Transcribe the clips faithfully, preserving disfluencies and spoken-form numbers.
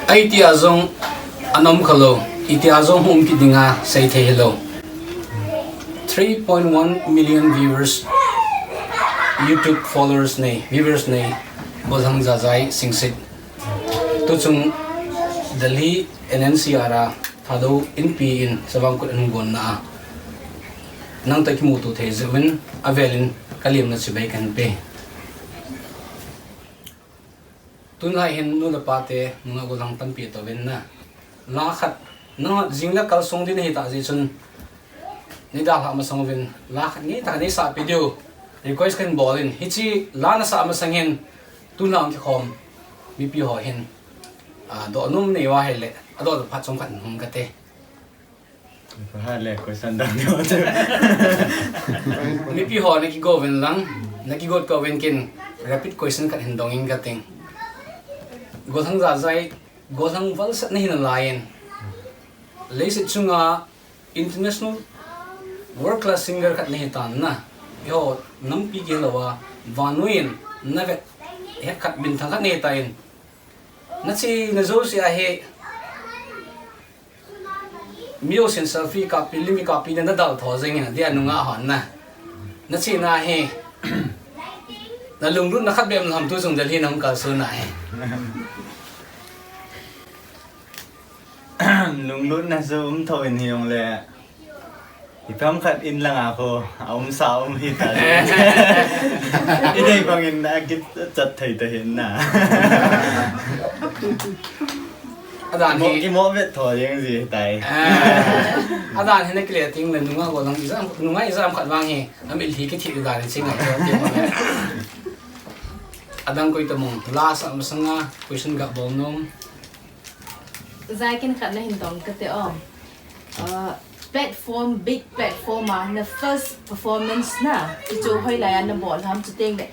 Aiti a jong anom khalou, iti a jong hung kidinga sei thei helou. Three point one million viewers, YouTube followers nei, viewers nei, Golhang Jajai Singsit. Tuchung Delhi N N C R a Thadou Inpi in Savangkut anung gonna a. Nangta kimuto thei jeh uvin avelin kalemna chibai kahin pe. Tunlai hin nu le pa te nunga golhang tampi atouvin na. La khat, nangho jing le kal sung ding nahi tah jeh chun, nei dalhah masang uvin, la khat ngeitah nei sahpi diu request kahin bol in, hiche la nasah masang hin, tuna hung kikhom mipi ho hin, ah, dohnom nei uva ahile, adoh phat chomkhat hung kate. Pha le question dang deu chu. Mipi ho nakigo uvin lang, nakigot kah uvin ken rapid question khat hin dong inge kating. Golhang Jajai, golhang valsat nahi nalai in, leiset chunga international world class singer khat nahi tan na. Eiho nampi kihi louva, vannoi in navet het khat minthang khat nahi tan. Nachena jouse ahi. Mi jousen selfie kappi, lim kappi na nadalha tho jeng in, adia nungah hon na. Nachena hi. Nalunglutna khat bep um lou ham tuchung Delhi nahung kalson a hi. Lunglutna chu um thou in hijongle. Ipi ham khat in langa kho, aumsa um hita. Idei bangin na kichat thei ta hin na. Adan hi. Kimo, kimo vet tho jeng ji tai. Ah, adan hi nakile tengle nunga golhang ijat, nunga ijat khat vang hi. Amil hi kithi dan hi chingai tho ti. Adang koi tamong. Last a masanga question ga bol nom. Jai, ken khat nahin dong kate o. Uh, platform, big platform a na first performance na, hichu hoilai a nabol ham, chutengle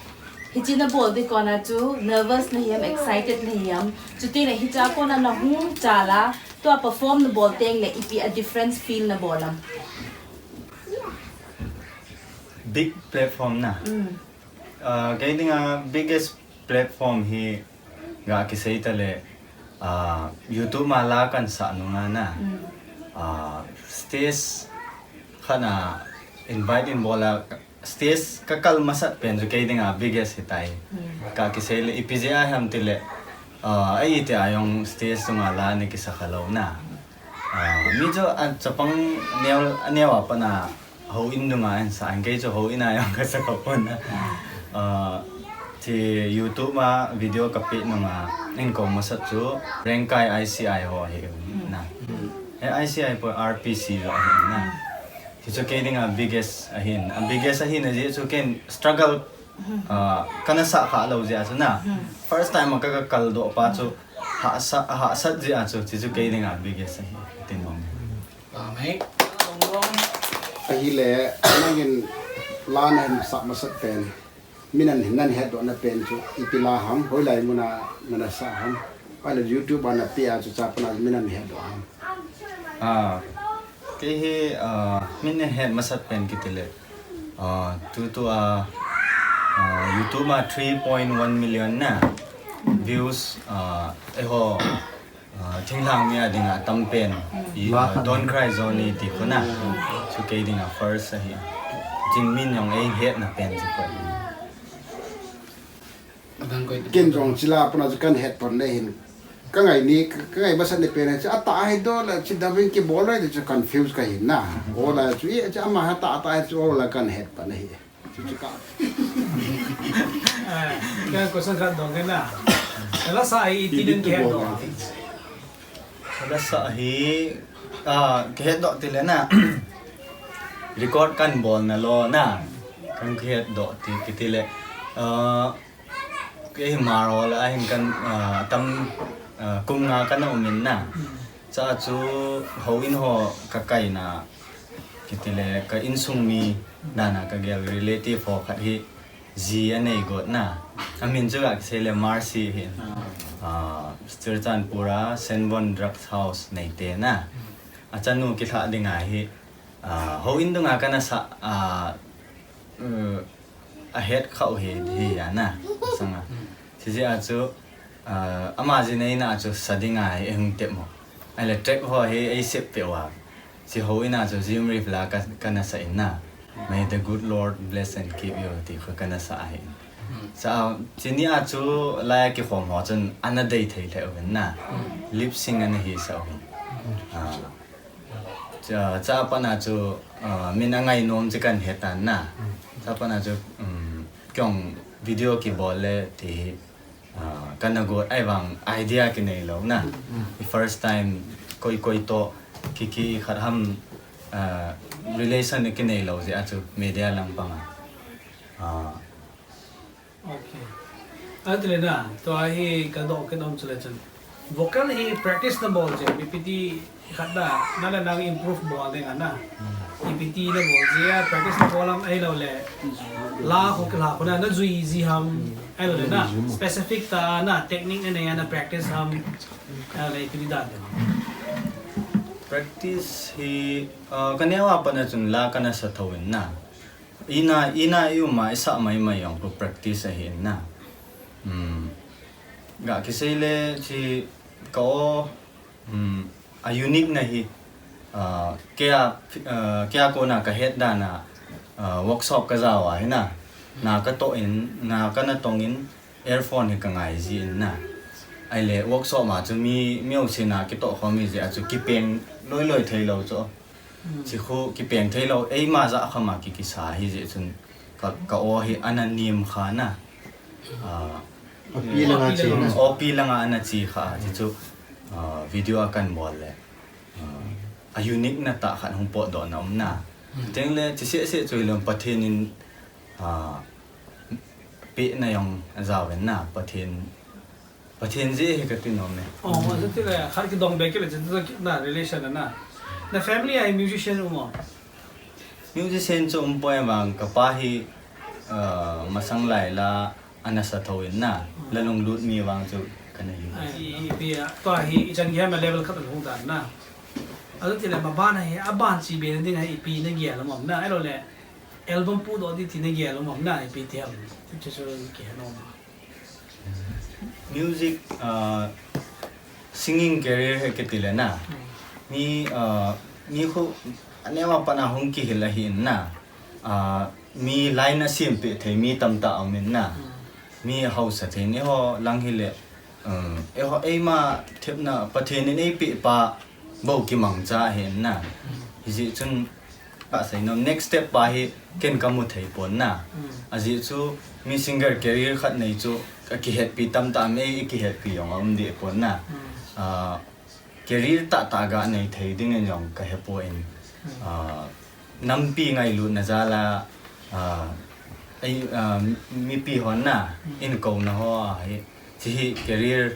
hiche nabol ding kona chu nervous nahi ham, excited nahi ham, chutengle hichea kona nahung chal a, tua perform nabol tengle ipi a difference feel nabol ham? Big platform na. Mm. Ah, kei dinga biggest platform hi ga kisei tale, ah, YouTube a la kahin sah nunga na. Mm. Ah, stage khat a invite in bol a, stage kakal masat pen chu kei dinga biggest hitai. Mm. Ga kisei le ipi jeh a ham tile, ah, aiti a jong stage chunga la ana kisa khalou na. Ah, mi chu a chapang neo, aneo a pat a houin nunga ahin sa, kei chu houin a jong kasa khapon na. Ah, ti YouTube a video kapeh nunga ahin kou masat chu Rengkai I C I ho ahi na. He I C I po R P C ho ahi na. Ti chu kei dinga biggest ahin, a biggest ahin ajeh chu ken struggle Ah, kana sah kha lou jeh a chu na. Hmm. First time a ka, ka kaldoh pa chu hahsa, hahsat jeh a chu, chu, chu kei dinga biggest ahi, tin bang. Amen. Ahile, nangin la nahin sah masat pen, min ahin, nahin hetdoh na pen chu, ipi la ham, hoilai muna nana sah ham, ahile YouTube a napeh a chu, chapang a min ahin hetdoh ham. Ah, kei hi, ah, min ahin het masat pen kiti le, ah, tutu a, ah, YouTube a three point one million na views, ah, eiho, ah, thinglhang mi a dinga tam pen, i, ah, Don't Cry Johnny ti kho na. Chu kei dinga first ahi. Chin min jong eihin hetna pen chu kho. Ken jong chila puna chu kahin het pon le hin. Ka ngai ni, ka ngai masat ni pen chu atah ahi doh la, chu dubbing kibol le chu confuse kahi na. Ola chu, e, chu ama atah, atah chu ola kahin het pan ahi. Chu, chu ka. Eh, ka question khat dong ke na. La sa ahi iti den ke do. La sa ahi, ah, ke do ti le na. Record kahin bol na lou na. Kahin het do ti, ti le. Ah, Kei hi Hmar ho lah a hin kan, ah, tam, ah, kum nga kana um in na. Chua chu houin ho ka kaina, kiti le ka insung mi dan a ka gel relative ho khat hi ji anei got na. Amin chu ka kisei le Mercy hi. Ah, Churachandpur a Senbon Drugs House neite na. Achanu kithah ding ahi. Ah, houin dunga kana sa, ah, uh, ahet khah u hi, hi a na, sanga. Chijeh a chu, Ah, ama jin eina chu sa dinga hi eihung tep mo. Ahile track ho hi eisep peh uva. Chi houin a chu Jim Reeves la ka, kana sa in na. May the good Lord bless and keep you ti kho kana sa ahi. Sa, chini a chu lai a kikhom ho chun ana dei thei lheh uvin na. Lip sync ana hi sa uvin. Ah, cha, cha pana chu, ah, min angai nom chi kan he tan na. Cha pana chu, um, kyong video kibol le ti hi. Ah, kana got ahivang idea kinei lou na. I first time koi koi to ki, ki khat ham, ah, relation kinei lou jeh a chu media lang panga. Ah. Okay. Atile na, tua hi kadoh kit nom chu le chun. Vocal hi practice na bol jeh, ipi ti khat na, na le nang improve bol ding a na. Ipi ti na bol jeh a, practice na bol ham ahilou le. La khu kila khu na, na jui ji ham ahilou le na. Specific ta na, technique na nei a na practice ham. Ahilou le ipi ti dan ding. Practice hi, ah, kaneo a pat na chun la kana sa thou in na. Ina, ina i um a, i sa mai mai jong khu practice ahi in na. Hmm. Ga kisei le chi ka o, hmm, a unique na hi, ah, kei a, ah, kei a kona ka het dan a, ah, workshop ka jao a hi na. Na ka toh in, na kana tong in, earphone hi ka ngai ji in na. Ahile workshop ma chu mi, mi ho sina kitoh khom hi jeh a chu kipeng loi loi thei lou chu. Chi khu kipeng thei lou, eima ja khama ki, kisa hi jeh chun ka, ka o hi ana nim kha na. Ah, O P langa chi na. O P langa ana chi kha, chi chu, ah, video a kan bol le. Ah, a unique na tah khat hung potdoh na um na. Teng le, chi seh seh chu hilou Pathen in, ah, peh na jong a jao ven na, Pathen Pathen jeh hi kati nom e. Oh, ma chu tile, khat kidong be kit le, chu chu kit na relation na. Na family a hi musician um am? Musician chu um poi vang, ka pa hi, uh, masang lai la ana sa thou in na, la lunglut mi vang chu kana hi. Ai, i, i, pi a, tua hi, i chan gei a level khat a hung dan na. A chu tile, ma ban a hi, a ban chi be na ding a hi, ipi na gel um am na, ahilou le, album pudoh di ti na gel um am na, ipi ti ham, chu chu chu kihe nom a. Music, ah, singing career hi kiti le na. Mi, ah, mi khu aneo a pat na hung kihil ahi in na. Ah, mi line a sem peh thei mi tamtah um in na. Mi hausa thei ni ho lang hile. Um, eiho eima thepna Pathen in eipeh pa bou kimangcha ahi in na. Hijeh chun Ka sei nom, next step pa hi ken ka mu thei pon na. Ajeh chu mi singer career khat nei chu ka kihetpi tamtah um e, i kihetpi jong a um deh pon na. Ah, career tahtah ga nei thei ding in jong ka he poi. Ah, nampi ngailutna jal a, ah, ei, ah, mipi hon na, in kouna ho a hi, chi hi career,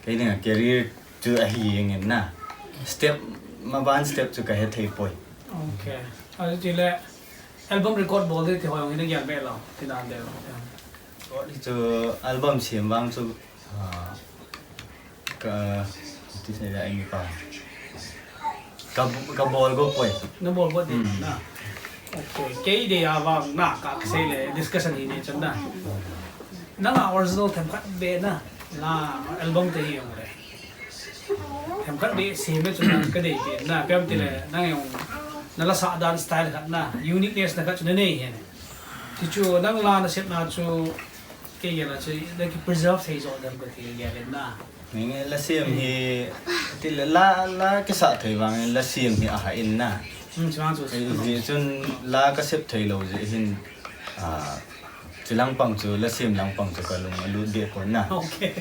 kei dinga career chu ahi jeng in na. Step, maban step chu ka he thei poi. Okay. Achu tile album record bol ding ti ho jong hi na gel be lou, ti dan deu. Record hi chu album sem vang chu, ah, ka, ti sei la eng pa. Ka, ka bol go poi. Na bol go ding na. Okay. Kei dei a vang na ka sei le discussion hi nei chan na. Nang a original themkhat be na. La album te hi jong le. Themkhat be sem le chun ka dei be na. Pi am tile nang jong na la sa dan style khat na. Uniqueness na khat chu na nei hi. Ti chu nang la na sep na chu kei gel a chu na ki preserve thei jo dem ka ti gel in na. Nge la sem hi, tile la, la kisa thei vang la sem hi aha in na. Hmm, chang chu. Jeh chun la ka sep thei lou jeh hin, ah, chi lang pang chu, la sem lang pang chu ka lung a lut deh pon na. Okay.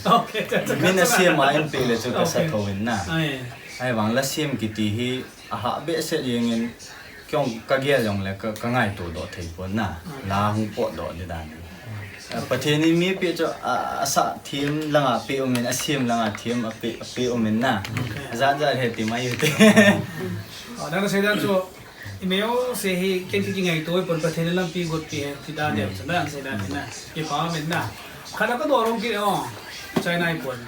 Okay. Min a sem a in pe le chu ka sa thou in na. Ai. Ahivang la sem kiti hi, Aha behseh jeng in, kei jong ka gel jong le ka, ka ngaito doh thei pon na, la hung potdoh di dan. Ah, Pathen in mi pe chu, ah, a sa them langa pe um in, a sem langa them a pe, a pe um in na. A jat jat he ti mai u te. Ah, nang sei dan chu, i meo se hi ken ki ngaito pon Pathen in lampi got pi he ti dan deu chu na, sei dan na. Ki pa men na. Khat a ka doh rong ki o. China i pon.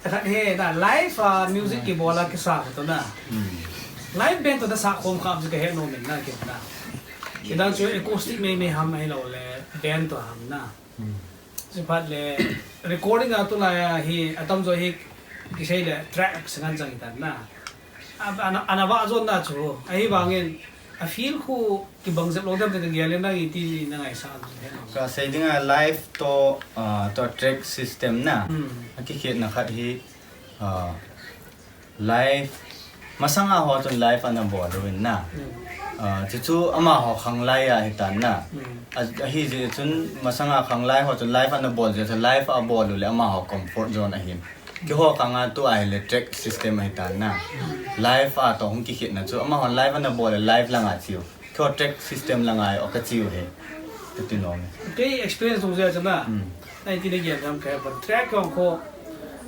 Khat he na, live, ah, music kibol a kisa khat na. Live band to na sa khom kham chu ka he nom in na ki na. Kidang chu acoustic mei mei ham ahilou le band to ham na. Chuphat le recording a tulai a hi atamjo hi kisei le track sangan chang tan na. A, ana, ana vah jon na chu. Ahivangin a feel khu kibang jep lou dem te ka gel le nang iti na ngaisah chu he. Ka sei ding a live to, ah, to track system na. Hmm. A kikhetna khat hi, ah, live, masanga ho chun live ana bol uvin na. Hmm. Ah, chuchu amaho khanglai a hitan na. Hmm. A, ahi jeh chun masanga khanglai ho chun live ana bol jeh chun live a bol u le amaho comfort zone ahin. Keiho khanga tu ahile track system ahitan na. Live a to hung kikhetna chu amaho live ana bol le live langa chiu. Keiho track system langa o ka chiu he. Ka ti nom e. Kei experience tung jeh chun na. Hmm. Nai ti na gel tham ka he pon. Track kong kho,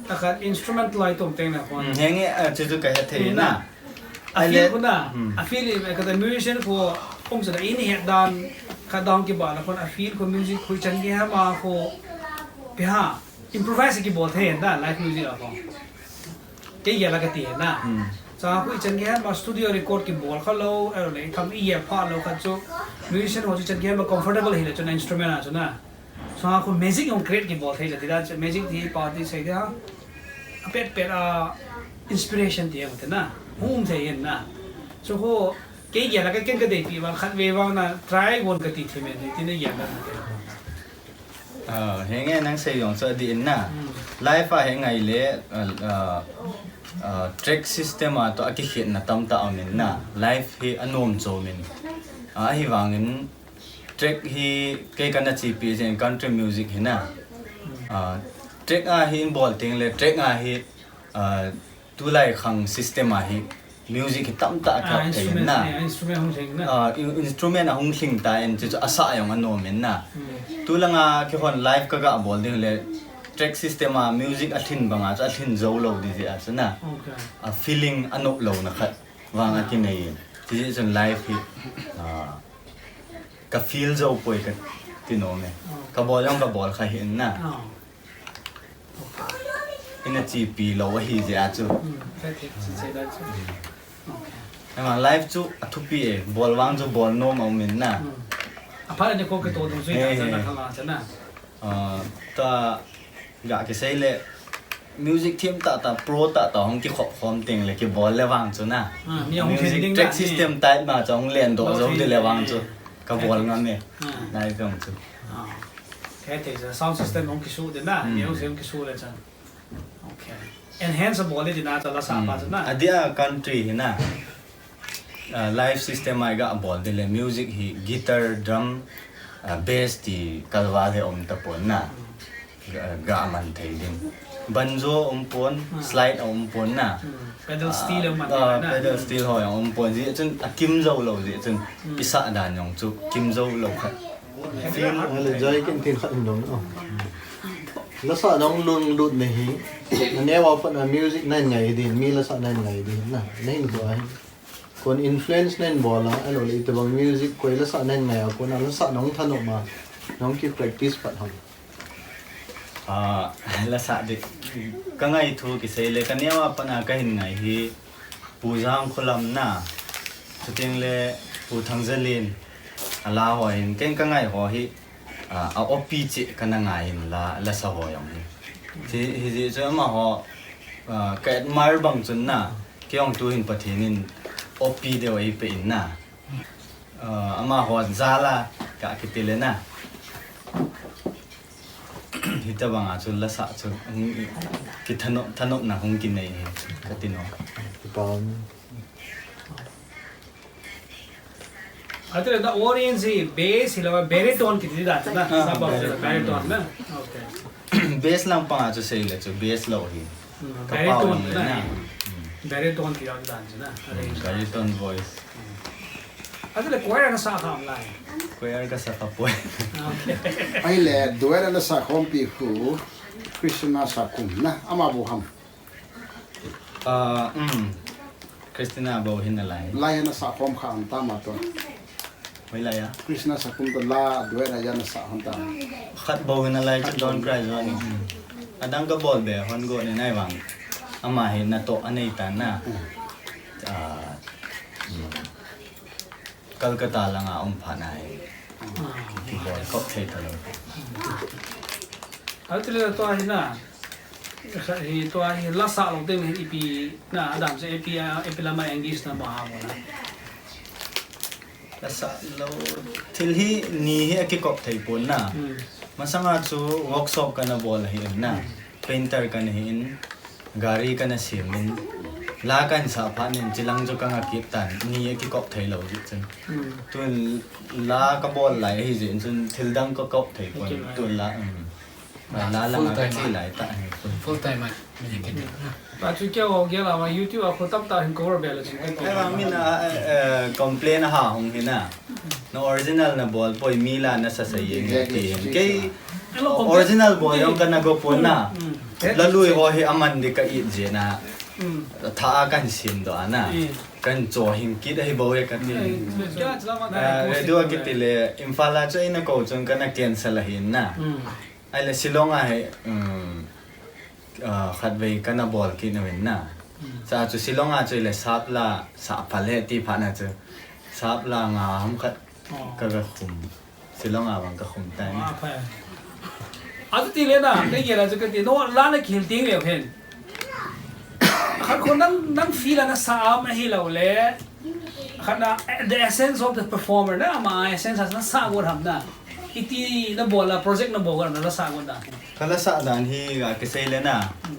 a khat instrument lai tom teng na pon. Hmm, henge, a, chu chu ka he thei na. A feel khu na, hmm, a feel i, ka ta musician khu, kong sa na in het dan, khat dan kibol na pon, a feel khu music khu chan kihe ma khu, ipi ham, improvise kibol thei na, live music a khu. Kei gel a ka ti na. Hmm. Chang khu chan kihe ma studio record kibol kha lou, ahilou le, tham i gel pha lou khat chu, musician ho chu chan kihe ma comfortable hile chun instrument a chu na. Chang khu magic jong create kibol thei le ti dan chu magic ti party sei dia. A pet pet a inspiration ti ang te na. Hung um thei in na. Chu khu kei gel a ka ken ka deipi vang khat ve vang na try gon ka ti thei me ti na gel a na. Ah, henge nang sei jong chu adih in na. Hmm. Live a he ngai le, ah, ah, ah, track system a to a kikhetna tamtah um in na. Hmm. Live hi anom chom in. Ah, ahivangin track hi kei kana chepi jeh in country music hi na. Hmm. Ah, track a hi in bol teng le track a hi, ah, tulai khang system a hi music hi tamtah a, ah, kap thei in instrument na. Eh, instrument hung lhing na. Ah, in-, instrument a hung lhing ta in chu chu a sah jong anom in na. Hmm. Tulanga keihon live ka ga bol ding le track system a music a lhin banga chu a lhin jou lou ding jeh a chu na. Okay. A feeling a nop lou na khat vang a, ah, kinei in. Chu jeh chun live hi, ah, ka feel jou poi ka ti nom e. Ah. Ka bol jong ka bol kha hih in na. Ah. Ina chepi lou ahi jeh a chu. Hmm, ka ti, chi che da chu. Hmm. Okay. Ama live chu a thupi e, bol vang chu bol nom a um in na. Hmm. A phat a ni ko ke to dong chu, eh, ta na khala cha na. Ah, ta ga kisei le music them tah tah, pro tah tah hung kikhop khom teng le kibol le vang chu na. Ah, mi hung music track system type ma chu hung len doh jou ding le vang chu. Ka bol ngam e. Ah. Live vang chu. Ah. Kei te cha sound system hung kisu de na, hmm, mi hung sem kisu le cha. Okay. Enhance bol le dina cha la sa pa chu na. Hmm. Adia country hi na. Ah, live system a i ga bol ding le music hi guitar, drum, ah, bass ti kalval hi um tapon na. Ga, ga man thei ding. Banjo um pon, hmm, slide um pon na. Hmm. Pedal steel um man, ah, na. Pedal steel ho jong um pon. Jeh chun a kim jou lou jeh chun, hmm, i sah dan jong chu kim jou lou khat. Feel ale joi kin tin khat in dong, oh. La sah dong lunglut na hi. Na neo a pat na music na hin ngai ding, mi la sah na hin ngai ding na. Na hin ko a hin. Kon influence na hin bol a, ahilou le itobang music koi la sah na hin ngai a, kon a la sah nong thanop ma, nong ki practice pat ham. Ah, la sah ding. Ka ngai thu kisei le, ka neo a pat na ka hin ngai hi Pu Jangkholam na. Chuteng le Pu Thangzalin. A la ho hin, ken ka ngai ho hi. Ah, a opi cheh kana ngai in la, la sa ho jong hi. Hi, hijeh chun amaho, ah, ka admire bang chun na, kei jong tu hin Pathen in opi deu eipeh in na. Ah, amaho jal a ka kiti le na. Hitabang a chu la sa chu, hmm, kithanop, thanopna hung kinei hi, ka ti nom. Atile na audience hi bass hilou a baritone kiti dan chu na. Ah, sa ba chu baritone, baritone na. Okay. Bass lang pang a chu sei le chu bass lou hi. Hmm, ka pau baritone le na. Na. Hmm. Baritone ti dan chu na. Hmm, baritone voice. Hmm. Atile choir na sa kham lai. Choir ka sa kha poi. Okay. Ahile duet na sa khompi khu Christina Sakum na. Ama bou ham. Ah, um. Christina bou hin nalai. Lai na sa khom kha am ta ma to. Hoilai a? Christina Sakum to la duet a ya na sa hon ta. Khat bou hin nalai chu Don't Cry Johnny. Adang ka bol be hon go ni nai vang. Ama hi na to anei ta na. Hmm. Ah, um. Calcutta langa um phat na hi. Ah. Kibol khop thei ta lou. Atile tua hi na. Hi tua hi la sa lou teng hin ipi na adam se ipi a, ipi lama engage na ma ha mo na. La sa lou thil hi ni hi akikop thei pon na. Hmm. Masanga chu workshop kana bol ahi na. Hmm. Painter kana hi in. Gari kana siam in, la kana sa phat in, chilang chu kanga kit tan, ni akikop thei lou jeh chun. Hmm. Tun la kabol lai ahi jeh chun, thil dang kakop thei pon, okay, tun la, um, la, la langa kache lai ta, eh, full time a, mi ke. Pa chu kya ho gel a, YouTube a khu tamtah hin cover bel a chu. Ai, vang min a, eh, eh, complain a ha hung hi na. Na original na bol poi mi la na sa sa yeng ti. Exactly. Kei original bol jong kana go pon na. Mm. La lui ho hi aman di ka it je na. Mm. Tha a kan sim doh a na. Mm. Kan cho hing kit ahi bou e ka ti. Mm. Eh, radio a kiti le Imphal a chu eina kou chun kana cancel ahi na. Mm. Ahile Shillong a hi, um, ah, khatvei kana bol kit uvin na. Mm. Sa chu Shillong a chu ile sap la, sa pha le ti phat na chu. Sap la nga ham khat, oh, ka, ka khum. Shillong a vang ka khum tai na. Ah, pha. Atu ti le na, kei gel a chu kati, no, la na khel ting le hen. Khat khon nang, nang feel a na sa am ahi lou le. Khat na, eh, the essence of the performer na, ama essence na sa got ham na. Iti na bol a, project na bol a, na la sa got na. Ka la sa dan hi, ah, kisei le na. Hmm.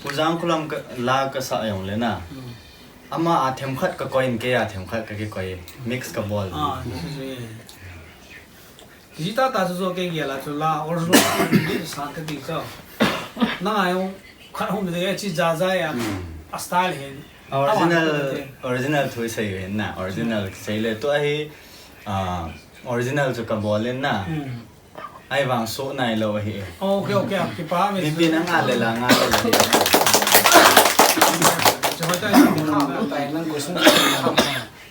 U Jangkholam ka, la ka sa jong le na. Hmm. Ama a themkhat ka koi in, kei a themkhat ka kikoi. Mix ka bol. Ah, this is it. Jita ta chu jo kei gel a chu la original ni sa ka ti chu. Na ai khat hom de chi ja ja ya. Hmm. A style hin. Original, original thu sei hin na. Original sei le tu ahi, ah, original chu ka bol in na. Hmm. Ai vang so nai lo ahi. Okay, okay, kipa mi. Mipi na nga le la nga le la. Chu hoi ta ni kha. Tai nang question,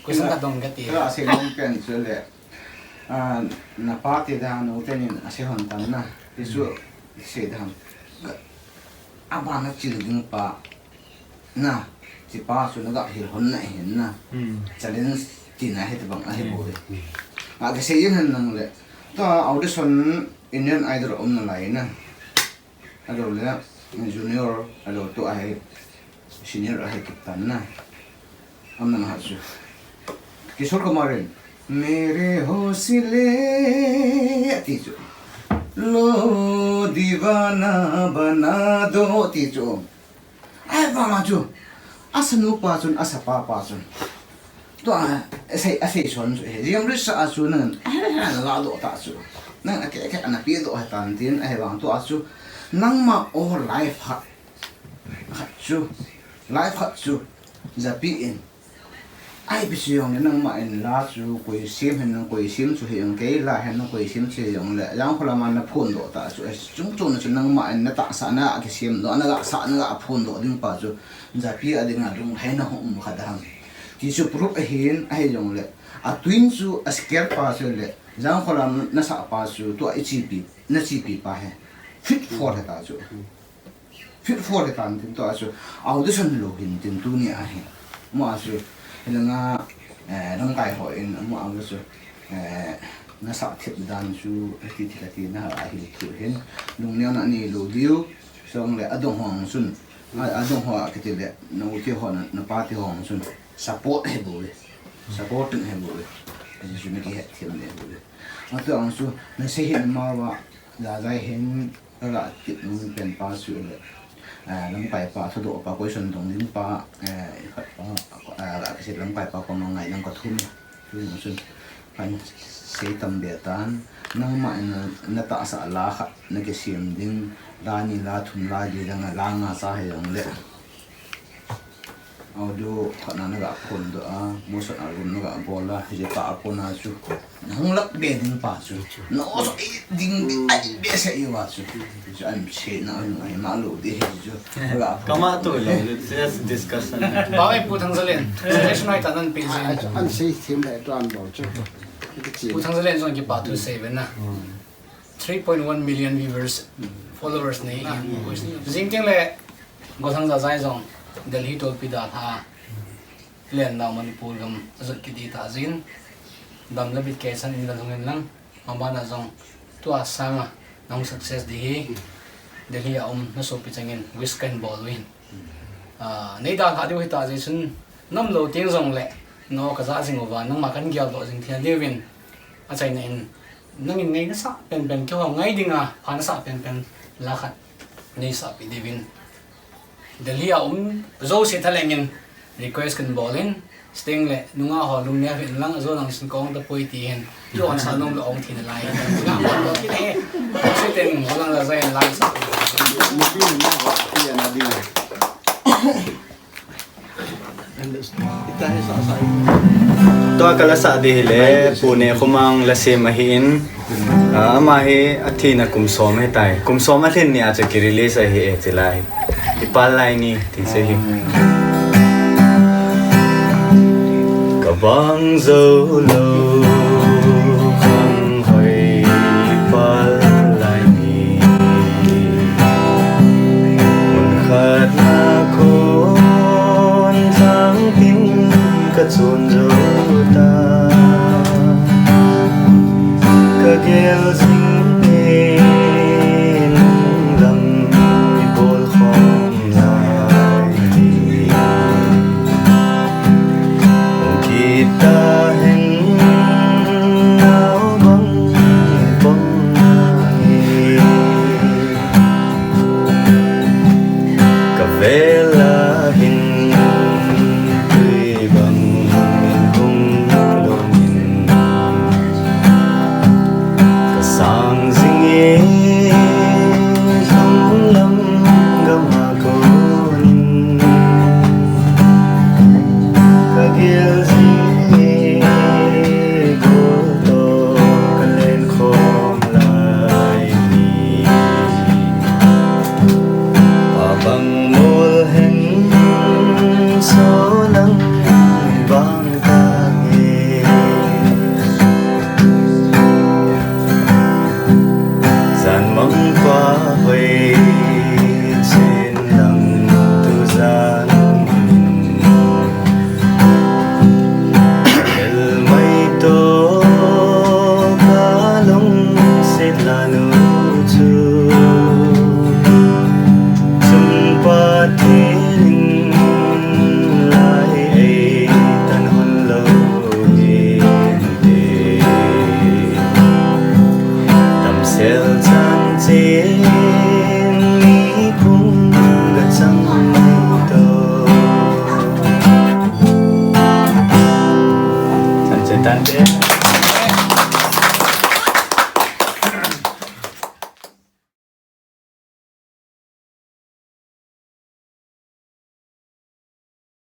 question ka dong ka ti. Ka sei nung pen chu le. Ah, na pa ti dan u tenin a sei hon tan na. Ti chu sei dan. Ka, a ba na chil ding pa. Na, ti pa chu na ga hil hon na hin na. Hmm. Challenge ti na hi ti bang a hi bou le. Hmm. A ka sei yin han nang le. Ta audition Indian Idol um na lai na. A lo le junior, a lo tu a hi senior a hi kit tan na. Am na ma chu. Kishore Kumar in, "Mere hosle," ti chu. "Lo deewana bana do," ti chu. Ai, vang a chu. A sa nu pa chun, a sa pa pa chun. Tua, a sei, a sei son chu. He, Jim Rich a chu nang, a he, he, na la do ta chu. Nang a ke, ke, ana pi do he tan tin, a he vang tua chu. Nangma o life ha. Khat chu. Life ha chu. Japi in. Ai, pi si jong le nangma in la chu koi sim hen nang koi sim chu hi jong kei la hen nang koi sim chu hi jong le. Jangkholam a na phondoh ta chu. Ai, chung chung na chu nangma in na tahsa na a kisem doh, na ga sa na ga phondoh ding pa chu. Japi a ding a lunglhaina hung um khat a ham. Ti chu proof ahin, ahi jong le. A twin chu a scale pa chu le. Jangkholam na sa pa chu tua i chipi, na chipi pa he. Fit for he ta chu. Fit for he tan tin tua chu audition lo hin tin tuni a hi. Mo a chu, hilanga, eh, lamkai ho in, mo a chu, eh, na sa thip dan chu, ti ti la ti na a hi thu hin. Lungneo na ni lo diu, song le a dong ho ang chun, a, a dong ho a kiti le, na u ti ho na, na pa ti ho ang chun, support he bou le. Supporting he bou le. Ahi chu na kihet thiam le bou le. A tu ang chu, na sei hin ma wa, Jajai hin ka ga kit nung pen pa chu le, eh, lamkai pa, thudoh pa, question dong ding pa, eh, khat pa, eh, ka sei lamkai pa koma ngai lang ka thum, thum chun kan sei tam be tan, nangma in na tahsa la khat na kisem ding, la ni la thum la li lang la nga sa he jong le. Audio khat na na ga phondoh a, motion album na ga bol a, hijeh a pon a chu. Na hung lak be ding pa chu. Na o so i ding ding ai be se i wa chu. Chu an se na an ai ma lo de he chu. Ga phon. Kama to lo, it's just discussion. Ba mai Pu Thangzalen. Suggestion ai ta nan pe jin. An sei thim le to an bol chu. Pu Thangzalen jong kipa thu sei ve na. Three point one million viewers, followers nei. Jing teng le, Golhang Jajai jong, Delhi tolpi dalha, len nau Manipur gam, ajot kiti ta jin, dam le bit kei san in la jong in lang, mabana jong, tua sanga, nang success di hi, Delhi a um na sopi chengin wish kahin bol uvin. Ah, nei dalha diu hita jeh chun, nom lou teng jongle, no kaja jing uva, nangma kahin geldoh jing thei diuvin. Achaina in, nangin ngai nasah penpen, keiho ngai dinga pha nasah penpen la khat nei sahpeh diuvin. Delhi a um jouse thalheng in request kahin bol in, Sting le nungah ho lungnia ven lang, ajo lang sin kong tapoi ti hin. Keiho sa nom lou ong thina lai. Nga mo lo kit e. Sting lang la jai lang sa. Tua kala sa di hile, Pu Nekhomang la sem ahin. Ah, ama hi athina kum som ahitai. Kum som alhin ni a chu ki release ahi e, chilai. Ipal lai ni, ti chu hi. Ka bang jou lou, khang hoi ipal lai ni. Mun khat na kon sang tin ka chun jou ta. Ka gel jing e, nang lam i bol khom lai hi. Hung kit ta hen, nao bang bang hi. Ka vel a hin tui bang in hung lom in, ka sang jing e, lhum lam gam a kon in. Ka gel jing e, gol toh ka len khom lai hi. Pa bang mol hen, so lang bang ka nge. Jan mang pa hoi chen lang tu jan in. El mai to ka lungset lanu chu. Chun Pathen in lai ei tan hon lou hinte. Damsel chan chen ni phung ka chang mai to. Chan chen tan te.